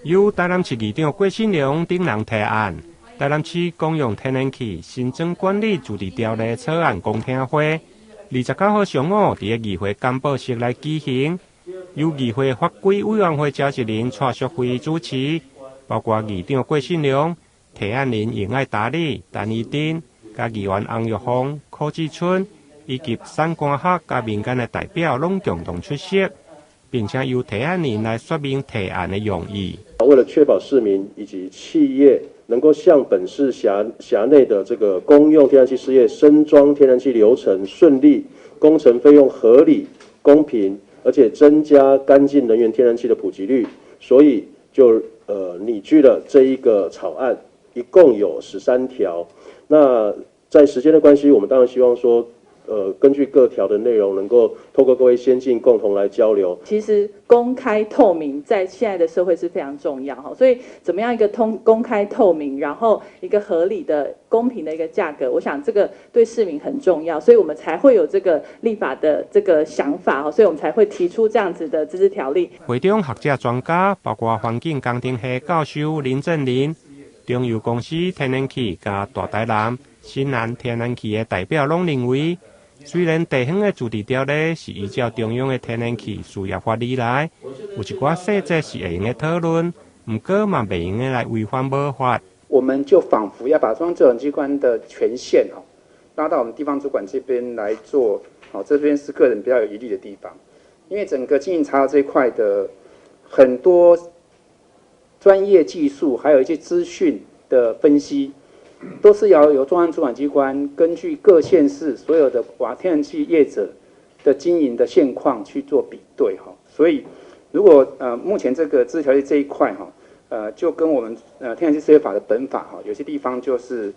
由台南市議長郭信良等人提案，台南市公用天然氣新增管理自治條例草案公聽會，29號上午佇議會簡報室來舉行，由議會法規委員會召集人蔡淑慧主持，包括議長郭信良、提案人應愛達理、陳怡貞、佮議員洪玉鳳、柯志春以及產官學佮民間的代表攏共同出席，並且由提案人來說明提案的用意。為了確保市民以及企業能夠向本市轄內的這個公用天然氣事業申裝天然氣流程順利，工程費用合理、公平，而且增加乾淨能源天然氣的普及率，所以就擬具了這一個草案，一共有13條。那在時間的關係，我們當然希望說，根據各條的內容，能夠透過各位先進共同來交流。其實公開透明在現在的社會是非常重要哈，所以怎麼樣一個公開透明，然後一個合理的、公平的一個價格，我想這個對市民很重要，所以我們才會有這個立法的這個想法哈，所以我們才會提出這樣子的自治條例。會中學者專家包括環境工程系教授林正林、中油公司天然氣佮大台南、新南天然氣的代表攏認為，雖然地方的自治條例是依照中央的天然氣事業法而來，有一寡細節是會用得討論，毋過嘛袂用得來違反無法。我們就仿佛要把中央主管機關的權限哦，拉到我們地方主管這邊來做，好，這邊是個人比較有疑慮的地方，因為整個經營查核這一塊的很多專業技術，還有一些資訊的分析，都是要由中央主管機關根據各縣市所有的瓦天然氣業者的經營的現況去做比對哈，所以如果目前這個自治條例這一塊哈，就跟我們天然氣事業法的本法哈，有些地方就是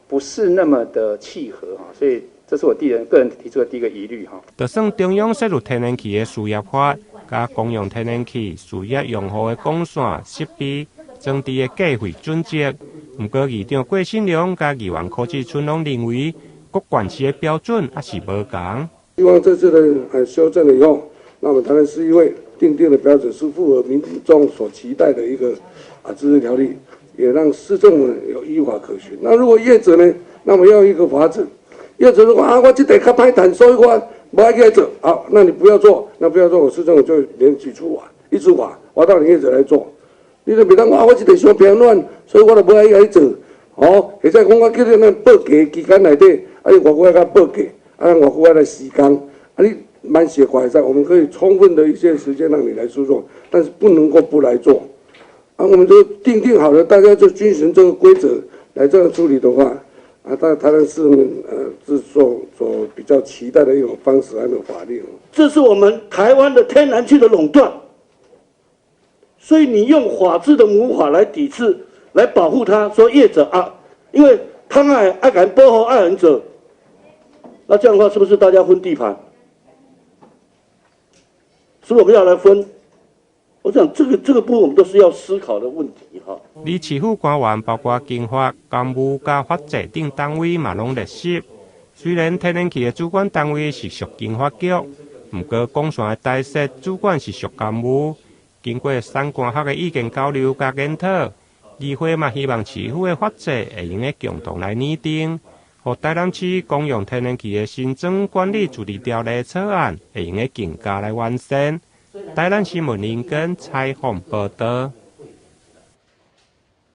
不是那麼的契合哈，所以這是我個人提出的第一個疑慮哈。就算中央設入天然氣的事業法，佮公用天然氣事業用戶的管線設備裝置的計費準則，毋過議長郭信良佮議員柯志春攏認為，各縣市的標準猶是無仝。希望這次的修正了以後，那麼台南市議會訂定的標準是符合民眾所期待的一個自治條例，也讓市政府有依法可循。那如果業者呢，那麼要一個法子，業者如果啊，我這塊較歹趁，所以我無愛去做，好，那你不要做，那不要做，我市政府就連續處罰，一直罰，罰到你業者來做。你就袂當講，我這塊傷偏遠，所以我就無愛去做。哦，或者講我叫你按報價期間內底，啊，你偌久愛共報價，啊，偌久愛來施工，啊，你蠻寫快在，我們可以充分的一些時間讓你來訴訟，但是不能夠不來做。啊，我們就訂好了，大家就遵循這個規則來這樣處理的話，啊，當然台南市民是所比較期待的一種方式，還有法令。這是我們台灣的天然氣的壟斷。所以你用法治的母法來抵制，來保護他，說業者啊，因為他愛敢保護愛人者，那這樣的話是不是大家分地盤？是不是我們要來分？我想這個部分我們都是要思考的問題哈。而市府官員包括經發、工務佮法制等單位嘛攏列席。雖然天然氣的主管單位是屬經發局，毋過管線的台設主管是屬工務。經過產官學的意見交流佮研討，議會嘛希望市府的法制會用得共同來擬定，予台南市公用天然氣的新增管理自治條例草案會用得更加來完善。台南新聞林根採訪報導。